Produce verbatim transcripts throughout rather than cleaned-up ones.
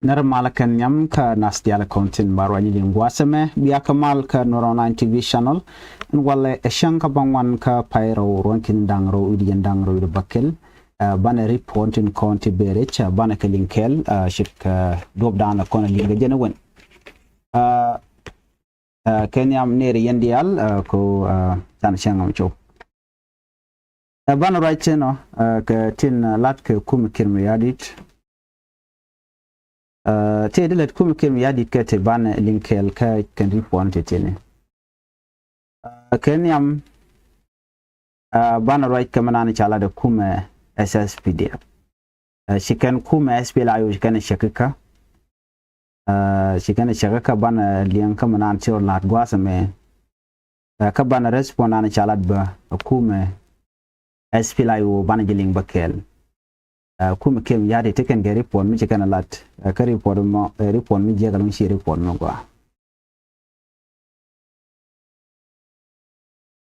Nɛrɛ mal kɛn nhiam kä nath diaal kɔn tin ba ruac ni liŋ gua̱a̱th ɛmɛ, bia kɛ mal kä Nuer Online T V channel. Ɛn walɛ ɛ cäŋ kä bäŋuan kä pay rɛw ruɔ̱n ki̱n da̱ŋ rɛw wi̱cdɛ jiɛn da̱ŋ rɛw wi̱cdɛ bäkɛl. Ɛ, banɛ report tin kɔn ti bɛ rɛc, ɛ, banɛ kɛ liŋ kɛɛl, ɛ, ce̱tkɛ, ɛ, duɔ̱ɔ̱pdan kɔn ɛ liŋ kɛ jɛn ɛ wän. Ɛ, ɛ, kɛn nhiam nɛɛri yɛn diaal, ɛ, kɛ ɣöö, ɛ, canɛ cäŋ ɛmɛ cop. Ɛ, banɛ ruac tin ɔ, ɛ, kɛ tin, ɛ, lat kɛ kumɛ Kiir Mayardit. Ɛ, tëë di lät kumɛ Kiir Mayardit kɛ ti banɛ liŋ kɛɛl kä kɛn report ti tini. Ɛ, kɛn nhiam, ɛ, banɛ ruac kɛ mi naan ca lat ɛ kumɛ S S P D F. Ɛ, ci kɛn kumɛ S P L A I O ci kɛn cäk kä. Ɛ, ci kɛn cäk kä banɛ liŋ kä mi naan ci rɔ la̱t gua̱a̱th ɛmɛ. Ɛ, kä banɛ respond naan ca lat bä ɛ kumɛ S P L A I O banɛ ji̱ liŋ bä kɛɛl. Ɛ, kumɛ Kiir Mayardit ti kɛn kɛ report mi ci kɛn lat. Ɛ, kä report mɔ, ɛ, report mi jiäk ɛlɔ̱ŋ ci report mi gɔaa.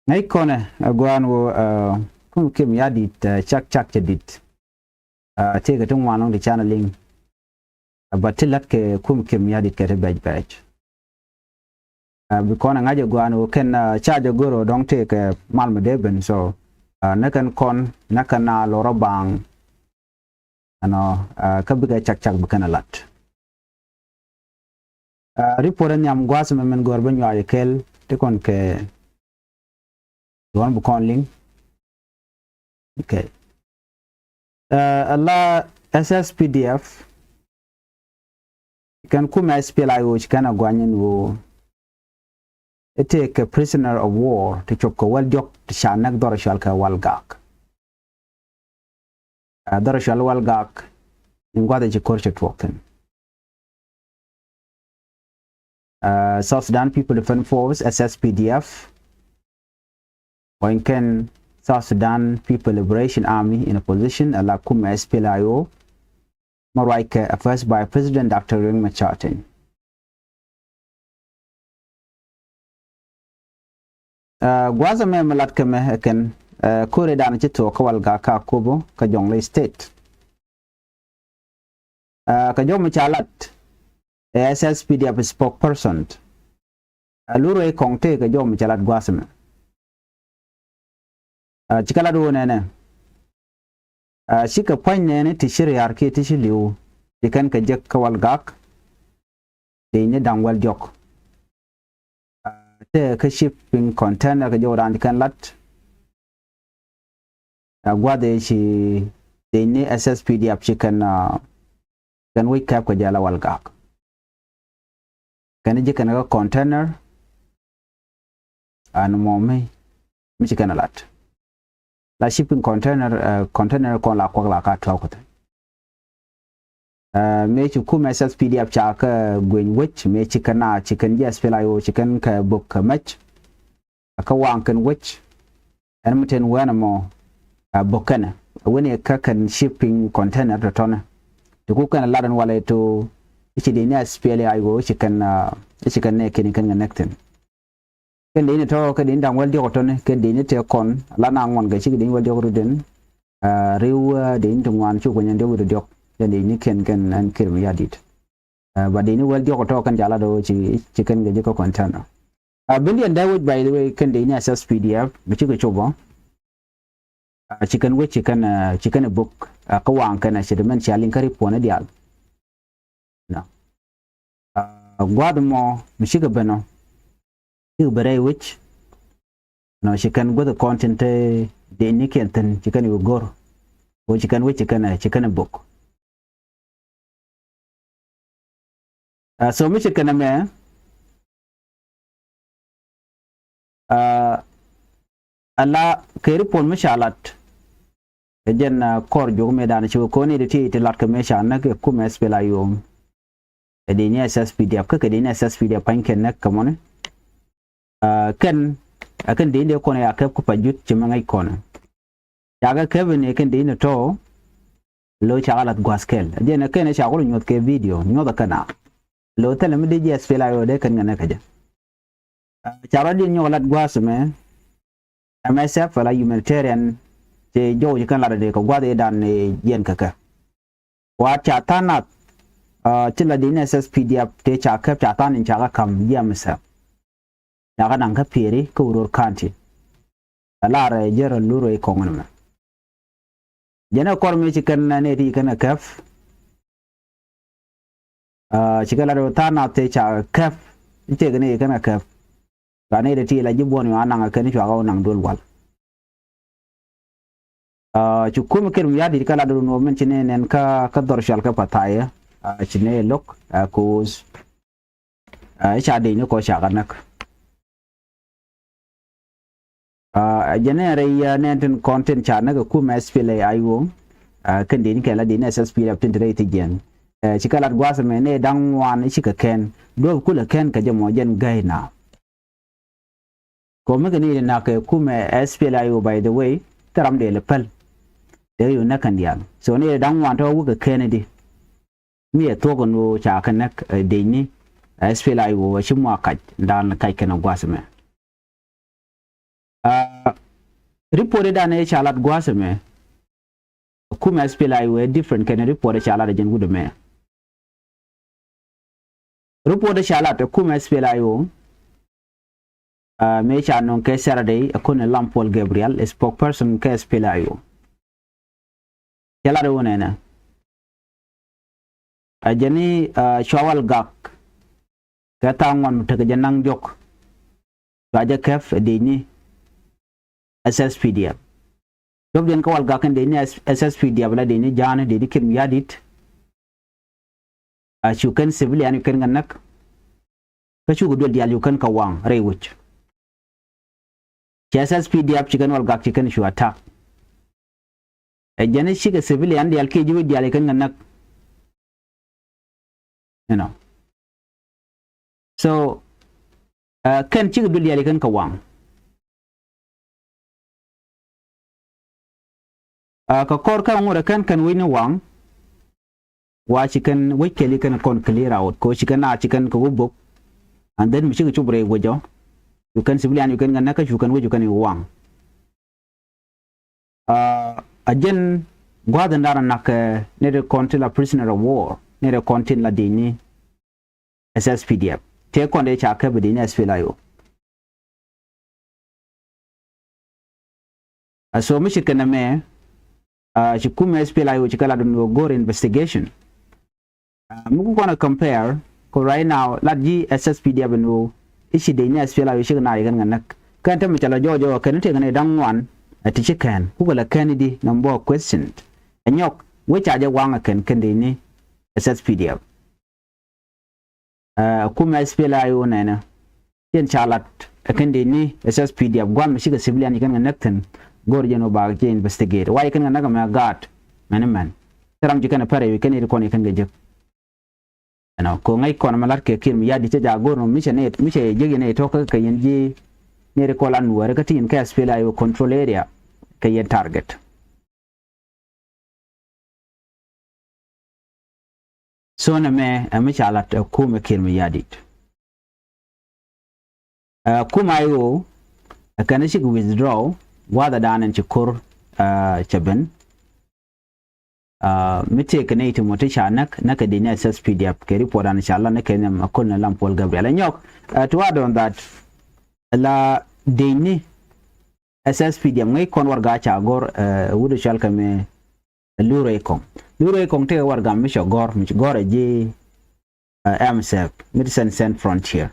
Ŋäc kɔnɛ, ɛ, gɔaa ɛn ɣöö, ɛ, kumɛ Kiir Mayardit, ɛ, cak cak cɛ di̱t. Ɛ, tëëkɛ ti ŋuan ɛlɔ̱ŋ ti canɛ liŋ. Ɛ, bä ti la̱t kɛ kumɛ Kiir Mayardit kɛ ti bɛc bɛc. Ɛ, bi kɔn ɛ ŋa̱c ɛ gɔaa ɛn ɣöö kɛn, ɛ, ca jɛ go̱r ɣöö dɔ̱ŋ tëëkɛ mal mi dee ben, so, ɛ, nɛ kɛn kɔn, nɛ kɛn a lorä baaŋ. Ɛnɔ, ɛ, kä bikɛ cak cak bi kɛn ɛ la̱t. Ɛ, report ɛ nhiam gua̱a̱th ɛmɛ min gɔ̱r bä nyuac ɛ kɛl ti kɔn kɛ duɔ̱n bi kɔn liŋ. Okay. Ɛ, ala S S P D F kɛn kumɛ S P L A I O ci kɛn a guany ɛn ɣöö i̱ tëëkɛ prisoner of war ti cop kɛ wäl diɔ̱k ti ca näk dhɔr cɔal kɛ Walgak. Ɛ, dhɔr cɔal Walgak in gua̱th ɛ ci ko̱r cɛ tuɔɔk thi̱n. Ɛ, South Sudan People Defense Force, S S P D F, ɔ in kɛn South Sudan People Liberation Army in Opposition, ala kumɛ S P L A I O, mɛ ruac kɛ ɛ First Vice President Doctor Riek Machar Teny. Ɛ, gua̱a̱th ɛmɛ mi lat kɛ mɛ ɛ kɛn, ɛ, ko̱rɛ dan ci tuɔɔk kä Walgak kä Akobo kä Jonglei State. Ɛ, kɛ jɔw mi ca lat ɛ S S P D F spokesperson. Ɛ, lurɛ kɔŋ tëë kɛ jɔw mi ca lat gua̱a̱th ɛmɛ. Ɛ, cikɛ lat ɣöö nɛnɛ. Ɛ, cikɛ pua̱ny nɛɛni ti ci ria̱a̱r kiɛ ti ci li̱w, ci kɛn kɛ jek kä Walgak. Dec ni da̱ŋ wäl diɔ̱k. Ɛ, tëë kä shipping container kɛ jɔw dan ci kɛn lat. Ɛ, gua̱th ëë ci dec ni S S P D F ci kɛn, ɛ, kɛn wec kɛp kɛ jɛ la Walgak. Kɛn ji̱ kɛn kä container. Ɛn mɔ mi, mi ci kɛn a lat. La shipping container, ɛ, container kɔn la kuak la ka tuak kuth. Ɛ, mëë ci kumɛ S S P D F ca kɛ gueny wec, mëë ci kɛn a, ci kɛn ji̱ S P L A I O, ci kɛn kɛ bök kɛ mɛc. Kä waŋ kɛn wec. Ɛn mi ten wɛn ɛmɔ, ɛ, bök kɛnɛ. Wen i̱ kä kɛn shipping container tɔ̱tɔ̱nɛ. Ti ku kɛn lat ɛn walɛ to, i̱ ci dec ni S P L A I O, i̱ ci kɛn, ɛ, i̱ ci kɛn nɛ kɛn kɛn kɛ nɛk thi̱n. Kɛn dec ni tɔ̱, kɛn dec ni da̱ŋ wäl diɔ̱k tɔ̱ni, kɛn dec ni tëë kɔn, la na ŋuɔn kɛ ci kɛn dec ni wäl diɔ̱k rut den. Ɛ, riw, ɛ, dec ni ti ŋuan cu kunyɛn diɔ̱k wi̱cdɛ diɔ̱k. Kɛn dec ni kɛn kɛn ɛn Kiir Mayardit. Ɛ, ba dec ni wäl diɔ̱k tɔ̱ kɛn ca lat ɣöö ci, ci kɛn kɛ ji̱ kä container. Ɛ, billion dee wec, by the way, kɛn dec ni S S P D F mi cikɛ cop ɔ. Ɛ, ci kɛn wec, ci kɛn, ɛ, ci kɛn ɛ bök, ɛ, kä waŋ kɛn ɛ ci dee mɛn cia liŋ kä ripuɔ̱n i̱ diaal. Nɔ. Ɛ, gua̱a̱th mɔ mi cikɛ ben ɔ, cikɛ ben rɛy wec. Nɔ, ci kɛn guäth kɔn tin te dec ni kiɛn thi̱n, ci kɛn i̱ go̱r. Ɣöö ci kɛn wec, ci kɛn ɛ, ci kɛn ɛ bök. Ɛ, so mi ci kɛn ɛmɛ, ɛ, ala kɛ ripuɔ̱n mi ca lat. Ɛ jɛn, ɛ, kɔr juɔk mëë dan ci wä kɔn i̱ ti ti lat kɛ mëë ca näk ɛ kumɛ S P L A I O. Ɛ dec ni S S P D F, kä kɛ dec ni S S P D F pa̱ny kɛ näk kɛ mɔni. Ɛ, kɛn, ɛ kɛn dec ni dee kɔn ɛ ya kɛp ku pa jut ci mɛ ŋäc kɔn. Cakɛ kɛp ni kɛn dec ni tɔ̱, lo̱ cakɛ lath gua̱th kɛl. Jɛn ɛ kɛn ɛ cakɛ lu nyuɔth kɛ video, nyuɔth ɛ kɛn a. Lo̱ thilɛ mi dee ji̱ S P L A I O dee kɛn kɛ näk kä jɛ. Ɛ, ca rɔ diɛn nyɔk lat gua̱a̱th mɛ, M S F ala humanitarian, cɛ jɔw ci kɛn lat dee kɛ gua̱a̱th i̱ dan i̱ jiɛn kɛ kɛ. Waat ca tha̱a̱ŋ nath, Ci la dec ni SSPDF tëë ca käp ca tha̱a̱n in ca kɛ ka̱m jiɛm isɛ. Ca kɛ naŋ kä Pieri kä Uror County. Ɛ lar ɛ jɛ rɔ lur ɛ kɔŋ ni mɛ. Jɛn ɛ kɔr mi ci kɛn ni ti kɛn ɛ käp. Ci kɛ lat ɛ tha̱a̱n na tëë ca käp. Ci tëë kɛn ɛ kɛn ɛ käp. Ca ni ti la ji̱ buɔ̱n yɔ a naŋ ɛ kɛn cua kä wä naŋ duel wal. Ci kum Kiir Mayardit kä lat run wä min ci ni nɛn kä kä dhɔr cual kä Pathaya. Ci ni lo̱k ko̱o̱s. Ca dec ni kɔ ca kɛ näk. Jɛn ni rɛy nɛn tin kɔn tin ca näk kum SPLA-IO. Kɛn dec ni kɛ la dec ni SSPDF tin ti rɛy ti jiɛn. Ci kɛ lat gua̱a̱th mɛ ni da̱ŋ ŋuan ci kɛ kɛn duɔ̱p kulɛ kɛn kɛ jɛ mɔ jɛn gäy na. Kɔ mi kɛ ni nak kɛ kumɛ SPLA-IO, by the way, thil ram dee lɛ päl. Dee yu näk kɛn diaal. So ni da̱ŋ wan tɔ wä kɛ kɛn di. Mi ɛ thuɔk ni ca kɛ näk dec ni SPLA-IO ci mua kac dan kac kɛn gua̱a̱th mɛ. Report dan ɛ ca lat gua̱a̱th mɛ. Kumɛ SPLA-IO ɛ different kɛn report ɛ ca lat ɛ jɛn wut ɛmɛ. Report ɛ ca lat ɛ kumɛ SPLA-IO. Mëë ca nɔŋ kɛ Saturday ɛ kun ɛ Lam Paul Gabriel ɛ spokesperson kɛ SPLA-IO. Ca lat ɛ wun ɛnɛ. Ɛ jɛn ni cua wal gak kɛ tha̱a̱ŋ ŋuan mi tekɛ jɛ naŋ jɔk. Cua jɛ käp ɛ dec ni SSPDF. Duɔ̱pdiɛn kä wal gak kɛn dec ni SSPDF la dec ni ja̱a̱n dec ni Kiir Mayardit. A cu kɛn civilian yu kɛn kɛ näk. Kä cukɛ duel diaal yu kɛn kɛ waŋ rɛy wec. Ci SSPDF ci kɛn wal gak ci kɛn cu attack. Ɛ jɛn cikɛ civilian diaal kiɛ ji̱ wec diaal yu kɛn kɛ näk. You know. So kɛn cikɛ duel diaal yu kɛn kɛ waŋ. Kɛ kɔr kɛn ŋot ɛ kɛn kɛn wec ni waŋ. Wa ci kɛn wec kɛl yi kɛn kɔn clear out kɛ ci kɛn a ci kɛn kɛ wä bok. And then mi cikɛ cop rɛy wecɔ. Cu kɛn civilian cu kɛn kɛ näk kä cu kɛn wec cu kɛn yi waŋ. A jɛn gua̱a̱th in da̱r a nak ni ri kɔn tin la prisoner of war ni ri kɔn tin la dec ni SSPDF. Tëë kɔn dee ca käp dec ni SPLA-IO. A so mi cit kɛ nɛmɛ ci kumɛ SPLA-IO ci kɛ lat in wä go̱r investigation. Mi ku kɔn a compare ko right now lat ji̱ SSPDF in wä i̱ ci dec ni SPLA-IO ci kɛ na yɛ kɛn kɛ näk kɛn te mi ca la jɔɔk jɔɔk kɛn i̱ tëë kɛn i̱ da̱ŋ ŋuan. Ɛ ti ci kɛn ku kɛ la kɛn i̱ di number of question. Ɛ nyɔk wec ca jɛ waŋ ɛ kɛn kɛn dec ni SSPDF. Kumɛ SPLA-IO nɛnɛ. Cien ca lat ɛ kɛn dec ni SSPDF guam mi cikɛ civilian ci kɛn kɛ näk thi̱n. Go̱r jɛn wä bak jɛ investigate wa ci kɛn kɛ näk mɛ gaat mɛn mɛn. Thil ram ci kɛn pɛrɛ wi kɛn i̱ kɔn i̱ kɛn kɛ jek. Ɛnɔ ko ŋäc kɔn mɛ lat kɛ Kiir Mayardit cɛ ja go̱r nɔ mi cɛ nɛ mi cɛ jek yɛn i̱ tɔk kɛ yɛn ji̱. Nɛ ri kɔl an wɛrɛ kä ti yɛn kɛ SPLA-IO control area kɛ yɛn target. So nɛmɛ ɛ mi ca lat ɛ kumɛ Kiir Mayardit. Ɛ kumɛ IO ɛ kɛn cikɛ withdraw gua̱a̱th ɛ da̱a̱n ɛn ci ko̱r cɛ ben. Mi tëëkɛ nɛy ti mɔ ti ca näk näkɛ dec ni SSPDF kɛ report an ca lat ni kɛ nhiam a kol ni Lam Paul Gabriel ɛ nyɔk. To add on that, la dec ni SSPDF ŋäc kɔn warɛga ca gɔ̱r ɛ wut ɛ cɔal kɛ mi Lurey Kɔŋ. Lurey Kɔŋ tëë warɛga mi cɛ gɔ̱r mi ci gɔ̱r ɛ ji̱ ɛ MSF, Médecins Sans Frontières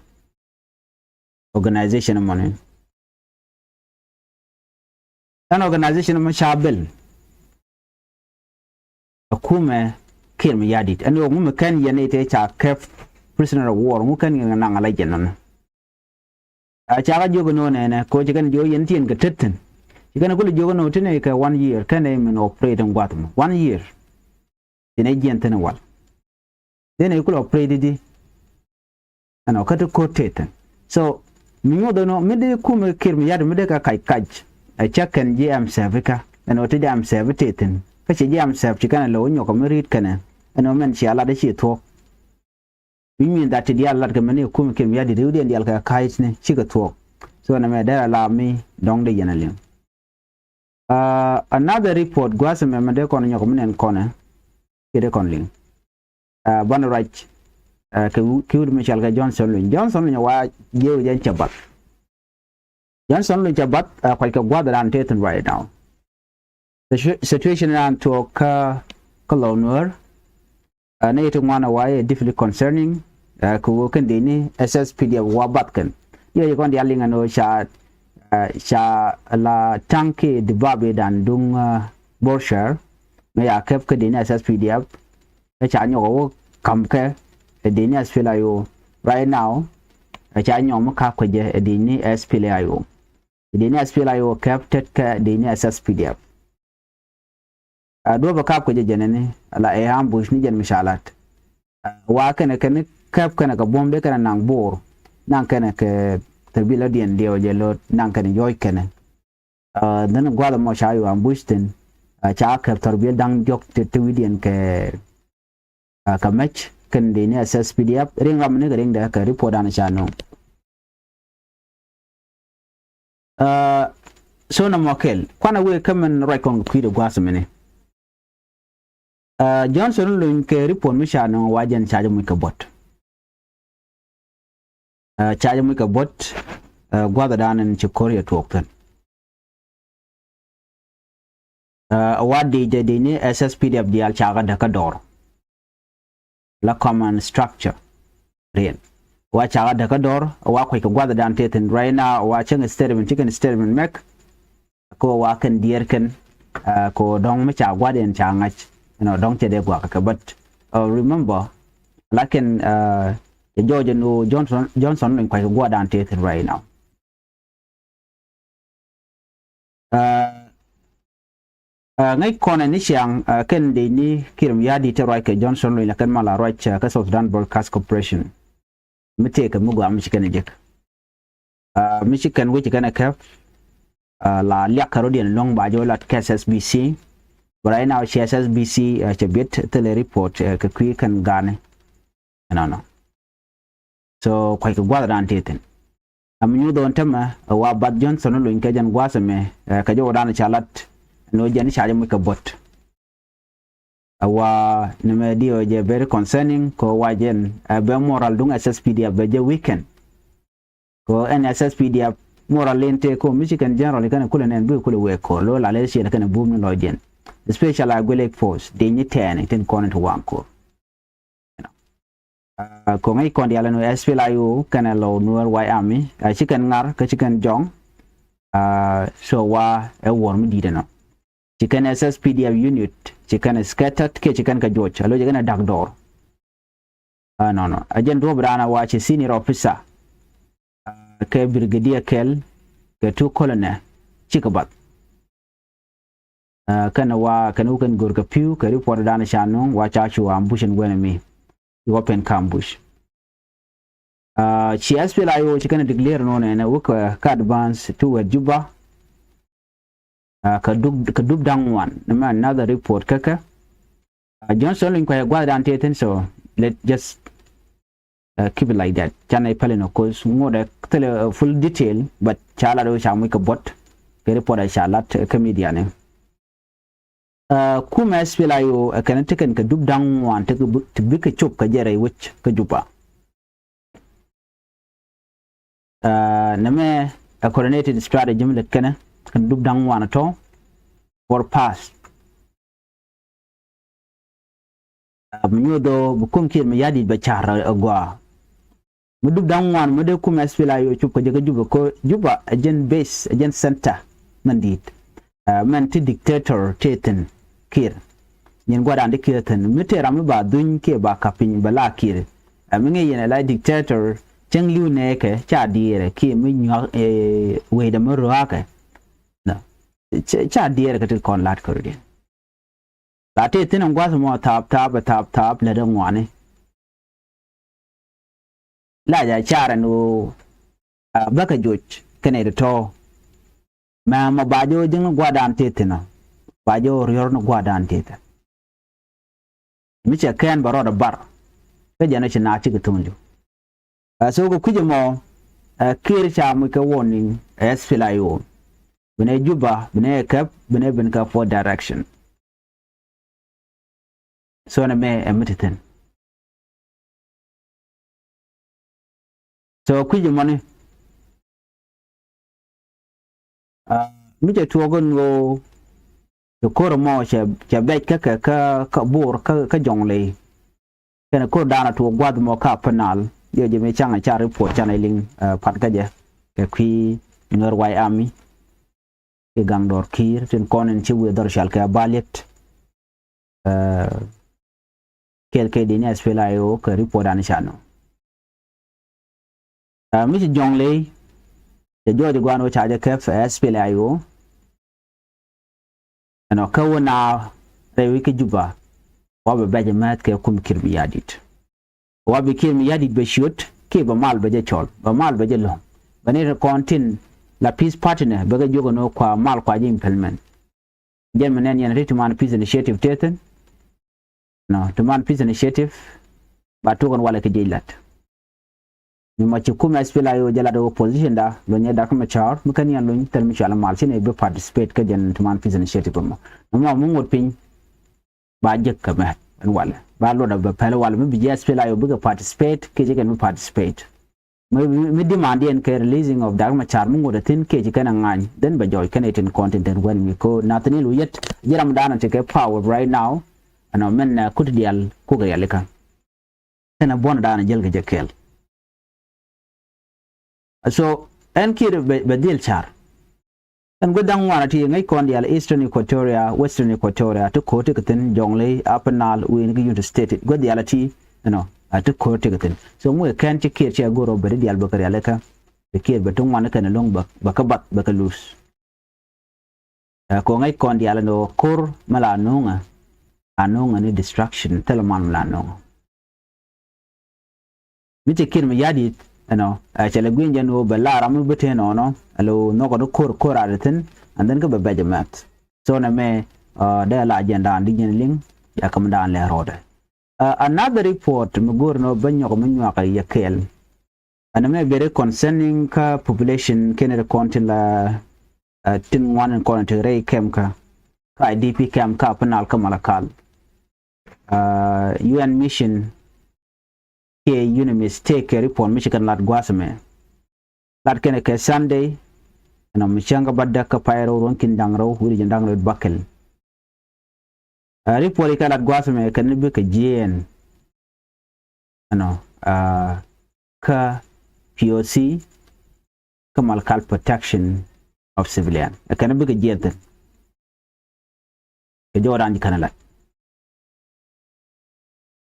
organization mɔni. Ɛn organization mɔ ca bil ɛ kumɛ Kiir Mayardit ɛn ɣöö ŋu mi kɛn yɛn i̱ tëë ca käp prisoner of war ŋu kɛn yɛn naŋ ala jɛn nɔnɔ. A ca kä jiök ɛn ɣöö nɛnɛ kɛ ɣöö ci kɛn jiök yɛn ti yɛn kɛ tet thi̱n. Ci kɛn kulɛ jiök ɛn ɣöö ti ni kɛ one year kɛn ɛ min operate in gua̱th mɔ one year. Ci ni jiɛn thi̱n wal. Dee ni kulɛ operate di. Ɛn ɔ kä ti ko̱r tëë thi̱n. So mi nyuɔth ɛn ɔ mi dee kumɛ Kiir Mayardit mi dee kɛ kac kac ɛ cä kɛn ji̱ MSF ikä. Ɛn ɔ ti ji̱ MSF tëë thi̱n kä ci ji̱ MSF ci kɛn ɛ lo̱w nyɔk ɛ mi ri̱i̱t kɛnɛ. Ɛn ɔ mɛn ci a lat ɛ ci thuɔ̱k. Mi nyuɔth that ti diaal lat kɛ mɛn i̱ kumɛ Kiir Mayardit i̱ wä diɛn diaal kɛ ka̱a̱c ni cikɛ thuɔ̱k. So nɛmɛ dee a la mi dɔ̱ŋ dee yɛn a liŋ. Another report gua̱a̱th ɛmɛ mɛ dee kɔn nyɔk mi nɛn kɔnɛ kiɛ dee kɔn liŋ. Banɛ ruac kɛ kiwut mi cɔal kɛ Johnson Luny. Johnson Luny wa jiɛw jɛn cɛ bath. Johnson Luny cɛ bath, kuac kɛ gua̱th dan tëë thi̱n right now. Situation dan tuɔɔk kä kä Lou Nuer. Ni ti ŋuan wa yɛ deeply concerning kɛ wä kɛn dini S S P D F wa bath kɛn. Yɛ jɛ kɔn dial liŋ ɛn ɣöö ca ca la taŋ ki di babi dan duŋ Borshar. Mɛ ya kɛp kä dini S S P D F. Kä ca nyɔk a wä kam kɛ ɛ dini S P L A I O right now. Ɛ ca nyɔk mi kap kɛ jɛ ɛ dini S P L A I O. Ɛ dini S P L A I O kɛp tet kɛ dini S S P D F. A duɔp a kap kɛ jɛ jɛnɛni la ɛ ambush ni jɛn mi ca lat. Wa kɛnɛ kɛn kɛp kɛnɛ kɛ buɔm dee kɛnɛ naŋ Bor naŋ kɛnɛ kɛ thɛr bi la diɛn diɛw jɛ lot naŋ kɛnɛ yɔc kɛnɛ. Dhɛn gua̱th ɛmɔ ca yua ambush thin ca kɛp thɔr biɛl da̱ŋ diɔk ti wi̱diɛn kɛ kɛ mɛc kɛn dini S S P D F riŋ ram ni kɛ riŋdɛ kɛ report dan ca nöŋ. So na mɔ kɛl kuanɛ wee kä mɛn ruac kɔn kɛ kui̱dɛ gua̱th mini. Johnson Luny kɛ report mi ca nöŋ wa jɛn ca jɛ muc kɛ buɔt. Ca jɛ muc kɛ buɔt gua̱th dan in ci ko̱r yɛ tuɔɔk thin. Wa di jɛ di ni S S P D F diaal cakɛ däkä dɔr. La command structure riɛn wa cakɛ däkä dɔr wa kuec kɛ gua̱th dan tëë thi̱n right now wa cäŋ statement ci kɛn statement mɛk. Ko wa kɛn diɛɛr kɛn ko dɔ̱ŋ mi ca gua̱th in ca ŋa̱c. Inɔ dɔ̱ŋ cɛ dee gua̱k kɛ but remember la kɛn jɔɔc in ɣöö Johnson Luny kuec kɛ gua̱th dan tëë thi̱n right now. Ŋäc kɔnɛ ni ciaŋ kɛn dee ni kirim ya̱di te ruac kɛ Johnson Luny la kɛn mal a ruac kɛ South Sudan Broadcast Corporation. Mi tëëkɛ mi gɔaa mi ci kɛn jek mi ci kɛn wec kɛn kɛp. La liak kɛ rodiɛn luɔ̱ŋ ba jɛ wä lat kɛ S S B C. But right now ci S S B C cɛ biet thilɛ report kɛ kui̱ kɛn gani. Ɛnɔnɔ. So kuac kɛ gua̱th dan tëë thi̱n. Am nyuth ɣän tämɛ ɛ wa bath Johnson Luny kɛ jɛn gua̱th ɛmɛ kɛ jɛ wä dan ca lat. Ni wä jɛn ca jɛ muc kɛ buɔt. Ɛ wa ni mɛ diɛ wä jɛ very concerning kɛ wa jɛn ɛ bɛ moral duŋ S S P D F bɛ jɛ weekend. Kɛ ɛn S S P D F moral in tëë ko mi ci kɛn general kɛn kulɛ nɛn bi kulɛ wee ko̱r lo la lɛ ciɛ kɛn bum ni lɔcdiɛn. Especially a guilek force di nyi tɛɛni tin kɔn ti waŋ ko̱r. Ko̱ŋ i̱ kɔn dialɛ nu S P L A I O kɛnɛ Lou Nuer White Army ci kɛn ŋar kä ci kɛn jɔŋ. So wa ɛ wuɔr mi di̱t ɛnɔ ci kɛn S S P D F unit ci kɛn scattered kiɛ ci kɛn kɛ juɔc a lo̱c kɛn ɛ da̱k dɔɔr. Nɔnɔ a jɛn duɔ̱p raan a wa ci senior officer kɛ brigadier kɛl kɛ two colonel cikɛ bath. Kɛn wa kɛn wä kɛn go̱r kɛ pi̱w kɛ report dan ca nuŋ wa ca cu ambush in wɛn mi ci wä pen kä ambush. Ci S P L A I O ci kɛn declare nɔnɛ nɛ wä kɛ advance toward Juba. Kɛ dup daŋ wan ni mɛ another report kɛ kɛ Johnson Luny kuɛ gua̱th dan tëë thi̱n so let just keep it like that. Canɛ pɛlɛ nɔ cause ŋot ɛ thilɛ full detail but ca lat wä ca muc kɛ buɔt kɛ report ɛ ca lat kɛ media ni. Kumɛ S P L A I O ɛ kɛn ti kɛn kɛ dup da̱ŋ wan ti bikɛ cop kɛ jɛ rɛy wec kä Juba. Nɛmɛ ɛ coordinated strategy mi lät kɛnɛ kɛn dup da̱ŋ wan tɔ for past. Mi nyuɔth ɔ bi kum kiɛt mi ya̱di̱t bɛ ca̱r ɛ gɔaa. Mi dup da̱ŋ ŋuan mi dee kum S P L A I O cop kɛ jɛ kä Juba kɛ Juba ɛ jɛn base ɛ jɛn center mɛn di̱i̱t. Mɛn ti dictator tëë thi̱n Kiir. Nyin gua̱dan ti Kiir thi̱n mi tëë ram mi ba dhuny kiɛ ba ka̱p piny bɛ la Kiir. Mi ŋi̱i̱c yɛn ɛ la dictator cäŋ li̱w nɛɛkɛ ca diɛɛrɛ kiɛ mi nyuak wecdɛ mi röakɛ. Ca diɛɛrɛ kɛ ti kɔn la̱t kärdiɛn. La tëë thi̱n in gua̱th mɔ thaap thaap ɛ thaap thaap lät ɛ ŋuani. La ja car ɛn ɣöö bäkɛ joc kɛnɛ ti tɔ̱. Mɛ mɔ ba jɛ ɣöö ji̱n gua̱dan tëë thi̱n ɔ ba jɛ ɣöö riɔ̱r ni gua̱dan tëë thi̱n. Mi cɛ kɛn bɛ rɔɔdɛ bar kä jɛn ɔ ci naath cikɛ thuŋ li̱w. Ɛ so kɛ kui̱c ɛmɔ ɛ Kiir ca muc kɛ warning ɛ S P L A I O. Binɛ Juba binɛ kɛp binɛ bin kɛ four direction. So nɛ mɛ ɛ mi ti thi̱n. So kui̱c ɛmɔni, ah, mi cɛ tuɔɔk ɛn ɣöö ti ko̱r ɛmɔ cɛ, cɛ bɛc kä kɛ kä, kä Bor kä, kä Jɔŋley. Kɛnɛ ko̱r da̱a̱n a tuɔɔk gua̱th mɔ kä Upper Nile. Yɛ jɛ mi caŋ a ca report canɛ liŋ, ah, pat kä jɛ kɛ kui̱ Nuer White Army kɛ gaŋ dɔɔr Kiir tin kɔn in ci wi̱i̱ dhɔr cal kɛ a baliet. Ah, kɛl kɛ di ni S P L A I O kɛ report an ca nɔ. Ah, mi ci Jɔŋley cɛ jɔɔc gua̱a̱n wä ca jɛ kɛp S P L A I O. Ɛnɔ kä wä na rɛy wi̱c kä Juba. Wa bɛ bɛc mɛth kɛ kum Kiir Mayardit. Wa bi Kiir Mayardit bɛ ciöt kiɛ bɛ mal bɛ jɛ cɔl, bɛ mal bɛ jɛ lo̱ŋ. Bɛ ni kɔn tin la peace partner bɛ kɛ jiök ɛn ɣöö kua mal kua jɛ implement. Jɛn mi nɛn yɛn ri ti man peace initiative tëë thi̱n. Nɔ, ti man peace initiative ba tuɔk ɛn walɛ kɛ jiec lat. Mi ma ci kum S P L A I O jɛ lat ɛ opposition da, luny ɛ Dak Machar, mi kɛn yɛn luny thil mi cual mal, ci ni bi participate kä jɛn ti man peace initiative mɔ. Nɔmɔ mi ŋot piny ba jek kɛ mɛ ɛn walɛ. Ba luɔt a bɛ pɛl walɛ mi bi jɛ S P L A I O bikɛ participate, kiɛ ci kɛn bi participate. Mi, mi, mi demand yɛn kɛ releasing of Dak Machar mi ŋot a thin kiɛ ci kɛn a ŋany, then bɛ jɔɔc kɛn a tin kɔn tin ten wɛn mi ko Nathaniel Oyet, jɛ ram dan a ti kɛ power right now. Ɛnɔ mɛn, uh, kut dial kuk rialikä. Kɛnɛ buɔ̱n dan a jɛl kɛ jɛ kɛl. So ɛn Kiir bɛ, bɛ dhil car. Ɛn gua̱th da̱ŋ ŋuan a ti ŋäc kɔn dial Eastern Equatoria, Western Equatoria, ti ko̱r ti kɛ thi̱n, Jɔŋley, Upper Nile, Wayne kɛ Unity State. Gua̱th dial a ti, you know, a ti ko̱r ti kɛ thi̱n. So ŋuɛ kɛn ci Kiir ci a go̱r ɔ bɛ ti dial bɛ kɛ rialikä. Bɛ Kiir bɛ ti ŋuan kɛn lo̱ŋ bɛ, bɛ kɛ bath bɛ kɛ luth. Ɛ, kɛ ŋäc kɔn dial ɛn ɣöö ko̱r mi la no̱o̱ŋɛ, a no̱o̱ŋɛ ni destruction, thilɛ man mi la no̱o̱ŋɛ. Mi ti Kiir Mayardit, you know, ɛ, cɛ lɛ gui̱ny jɛn ɣöö bɛ la ram mi bi tëë nɔɔnɔ, ɛ, lɛ ɣöö nhɔkɔ di ko̱r, ko̱r a di thi̱n, and then kä bɛ bɛc ɛ mɛth. So nɛ mɛ, ɛ, dee la jɛn daan di jɛn liŋ, ya kä mi daan lɛ rɔɔdɛ. Ɛ, another report mi go̱o̱r ni ɣöö bä nyɔk mi nyuak yɛ kɛɛl. Ɛn mɛ very concerning kä population kɛn ri kɔn tin la, uh, tin ŋuan in kɔn ti rɛy camp kä, kä I D P camp kä Upper Nile kä Malakal. Uh, U N mission kiɛ UNMISS tëëkɛ report mi ci kɛn lat gua̱a̱th ɛmɛ. Lat kɛn kɛ Sunday, ɛn ɔ mi cäŋ kä bädäk kä pay rɛw ruɔ̱n ki̱n da̱ŋ rɛw wi̱cdɛ jiɛn da̱ŋ rɛw bakɛl. Uh, report i̱ kɛ lat gua̱a̱th ɛmɛ kɛn bikɛ jiɛɛn. Ɛnɔ, uh, kä P O C, kä Malakal Protection of Civilian. Ɛ kɛn bikɛ jiɛɛn thi̱n. Kɛ jɔɔdan ji̱ kɛn lat.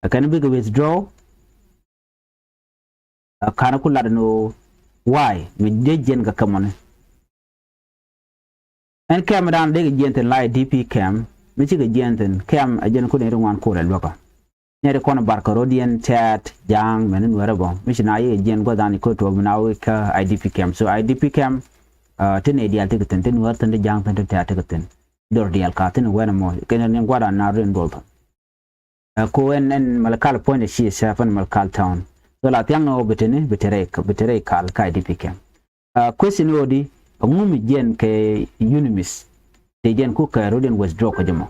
Ɛ kɛn bikɛ withdraw. Ɛ kɛn ku lat ni why mi dee jiɛɛn kɛ kɛ mɔni. Ɛn camp dan dee kɛ jiɛɛn thi̱n la I D P camp, mi cikɛ jiɛɛn thi̱n camp ɛ jɛn kun ɛ ri ŋuan kur ɛ luäkä. Nɛy ti kɔn bar kɛ ro̱diɛn tɛ̈t ja̱a̱ŋ mɛn in wɛrɛ bɔ mi ci na yikɛ jiɛn gua̱th an i̱ ko̱ tuɔɔk mi na wek kä I D P camp. So I D P camp, uh, ti nɛy diaal ti kɛ thi̱n, ti nuäär thi̱n, ti ja̱a̱ŋ thi̱n, ti tɛ̈t ti kɛ thi̱n. Dor diaal ka thi̱n wɛn ɛmɔ kɛn ni gua̱th an na rin duɔl thi̱n. Uh, ko ɛn, ɛn Malakal puɔ̱nydɛ ci sɛp ɛn Malakal town. So la thiaŋ ni ɣöö bi te ni, bi te rɛy, bi te rɛy kal kä I D P camp. Uh, question ni ɣöö di, ɛŋu mi jiɛn kɛ UNMISS? Te jiɛn ku kɛ ro̱diɛn withdraw kä jɛ mɔ.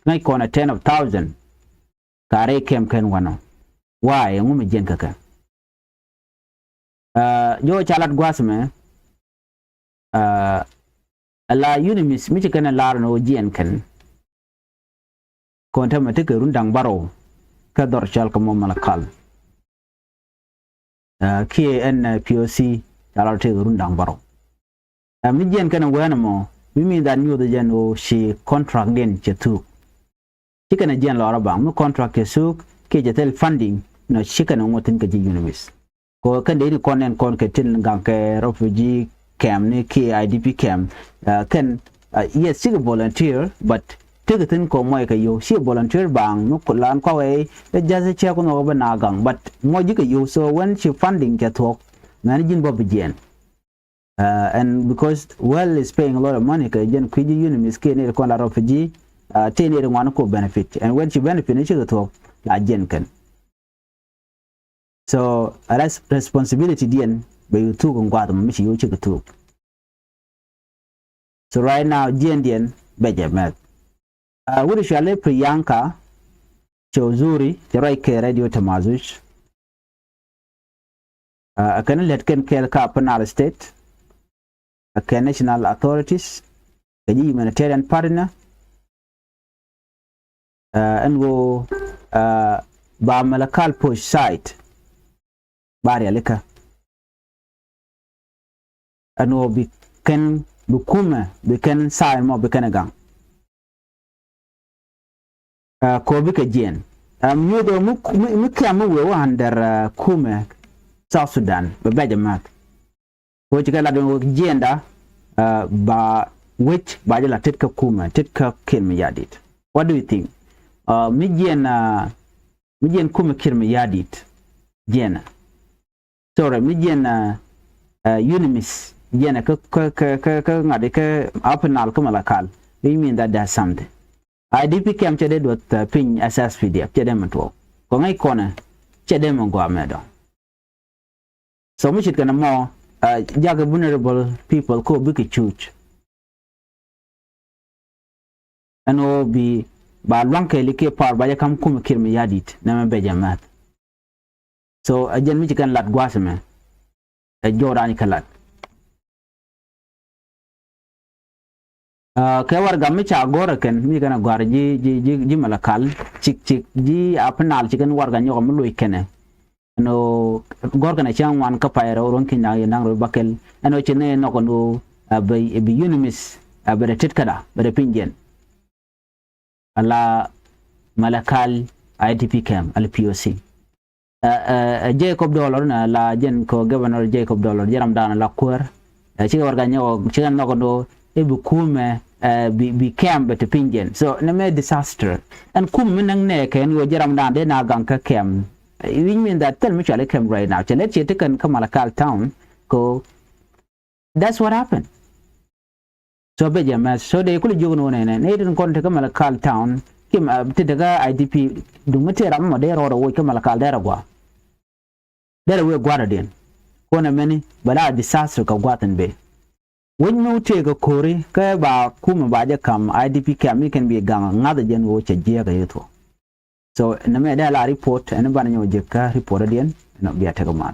Ŋäc kɔn a ten of thousand. Ka rɛy camp kɛn wanɔ. Why, ɛŋu mi jiɛn kɛ kɛ? Uh, jɔw ca lat gua̱a̱th mɛ, uh, ala UNMISS mi ci kɛn a lar ni wä jiɛn kɛn. Kɔn tämɛ tekɛ run da̱ŋ bärɔw kä dhɔr cɔal kɛ mɔ Malakal. Uh, kiɛ ɛn, uh, P O C ca lar tekɛ run da̱ŋ bärɔw. Uh, mi jiɛn kɛn a wɛn mɔ, mi mi dhan nyuɔth jɛn wä ci contract diɛn cɛ thuk. Ci kɛn a jiɛn lɔrä baŋ mi contract kɛ suk kiɛ jɛ thil funding nɔ ci kɛn a ŋuɔth thi̱n kɛ ji̱ UNMISS. Kɔ kɛn dee ni kɔn nɛn kɔn kɛ tin gaŋ kɛ refugee camp ni kiɛ I D P camp. Uh, kɛn, uh, yes, cikɛ volunteer, but tekɛ thi̱n kɔ mɔc kɛ yio̱w, cikɛ volunteer baŋ mi ku lan kɔwɛ ɛ ja̱th cɛ kun wä bä na gaŋ, but mɔc ji̱ kɛ yio̱w. So when ci funding cɛ thuɔ̱k, mɛn ji̱n bä bi jiɛn. Uh, and because world is paying a lot of money kɛ jɛn kui̱ ji̱ UNMISS kiɛ ni ri kɔn la refugee, uh, tëë ni ri ŋuan ko benefit. And when ci benefit ni cikɛ thuɔ̱k la jiɛn kɛn. So a res-, responsibility diɛn bɛ yu thuk in gua̱a̱th mɔ mi ci yu cikɛ thuk. So right now jiɛn diɛn bɛ jɛ mɛth. Uh, wut cuali Priyanka Chaudhuri cɛ ruac kɛ Radio Tamazuj. Ɛ kɛn lät kɛn kɛɛl kä Upper Nile State, ɛ kɛn national authorities, kɛ ji̱ humanitarian partner, ɛn ɣöö ba Malakal push side ba rialikä. Ɛn ɣöö bi kɛn bi kumɛ bi kɛn side mɔ bi kɛn ɛ gaŋ. Kɛ ɣöö bikɛ jiɛn mi nyuuth ɣöö mi kɛm mi wëë wä under kumɛ South Sudan bɛ bɛc ɛ math. Kɛ ɣöö ci kɛ lat ɣöö jiɛnda ba wec ba jɛ la tet kä kumɛ tet kä Kiir Mayardit. What do you think? Mi jiɛn mi jiɛn kumɛ Kiir Mayardit jiɛnɛ. Sorry, mi jiɛn UNMISS jiɛnɛ kä kä kä kä ŋa̱t kä Upper Nile kä Malakal. Do you mean that there's something? IDP camp cɛ dee duɔth piny as SSPDF cɛ dee mɛ tuɔɔk kɔ ŋäc kɔnɛ cɛ dee mɛ gɔaa mɛ dɔ̱ŋ. So mi ce̱tkɛ nɛmɔ jakä vulnerable people ko bikɛ cuc. Ɛn ɣöö bi ba lua̱ŋ kɛɛli kiɛ power ba jɛ ka̱m kumɛ Kiir Mayardit nɛmɛ bɛ jɛ mɛth. So ɛ jɛn mi ci kɛn lat gua̱a̱th ɛmɛ ɛ jɔw raan ci kɛ lat. Kɛ warɛga mi ca gɔ̱r ɛ kɛn mi ci kɛn ɛ gɔ̱a̱r ji̱ ji̱ ji̱ ji̱ Malakal cik cik ji̱ Upper Nile ci kɛn warɛga nyɔk ɛ mi loc kɛnɛ. Ɛn ɣöö gɔ̱r kɛn a cäŋ ŋuan kä pay rɛw ruɔ̱n ki̱ny da̱ŋ yɛn da̱ŋ rɛw bäkɛl. Ɛn ɣöö ci nɛ nɔk ɛn ɣöö a bɛ bi UNMISS a bɛ dɛ tet käda bɛ dɛ piny jiɛn. Ala Malakal IDP camp ala POC. Ɛ Jacob Dollar na la jɛn kɔ governor Jacob Dollar jɛ ramdan ala kuäär. Cikɛ warɛga nyɔk cikɛ nɔk ɛn ɣöö i̱ bi kumɛ bi bi camp bɛ te piny jiɛn. So nɛmɛ disaster. Ɛn kumɛ mi näk nɛ kɛn ɣöö jɛ ramdan dee na gaŋ kä camp. Which mean that thil mi cuali camp right now cɛ lɛt ciɛ ti kɛn kä Malakal town. Ko that's what happened. So bɛ jɛ mɛth so dee kuli jiök ni wä nɛnɛ nɛ itin kɔn ti kä Malakal town. Kim ti ti kä IDP. Duŋ mi tëë ram mɔ dee rɔɔdɛ woc kä Malakal dee rɛ gua̱a̱. Derɛ wee gua̱a̱r adiɛn. Kuɔnɛ mɛni bɛ la disaster kɛ gua̱a̱th in ben. Wec mi wä tëëk kɛ ko̱ri kä ba kumɛ ba jɛ ka̱m IDP camp mi kɛn bi gaŋ ŋa̱th jɛn ɣöö cɛ jiääk ɛ yeth wä. So nɛmɛ dee la report ɛn banɛ nyɔk jek kä report adiɛn ɛn bia tek mal.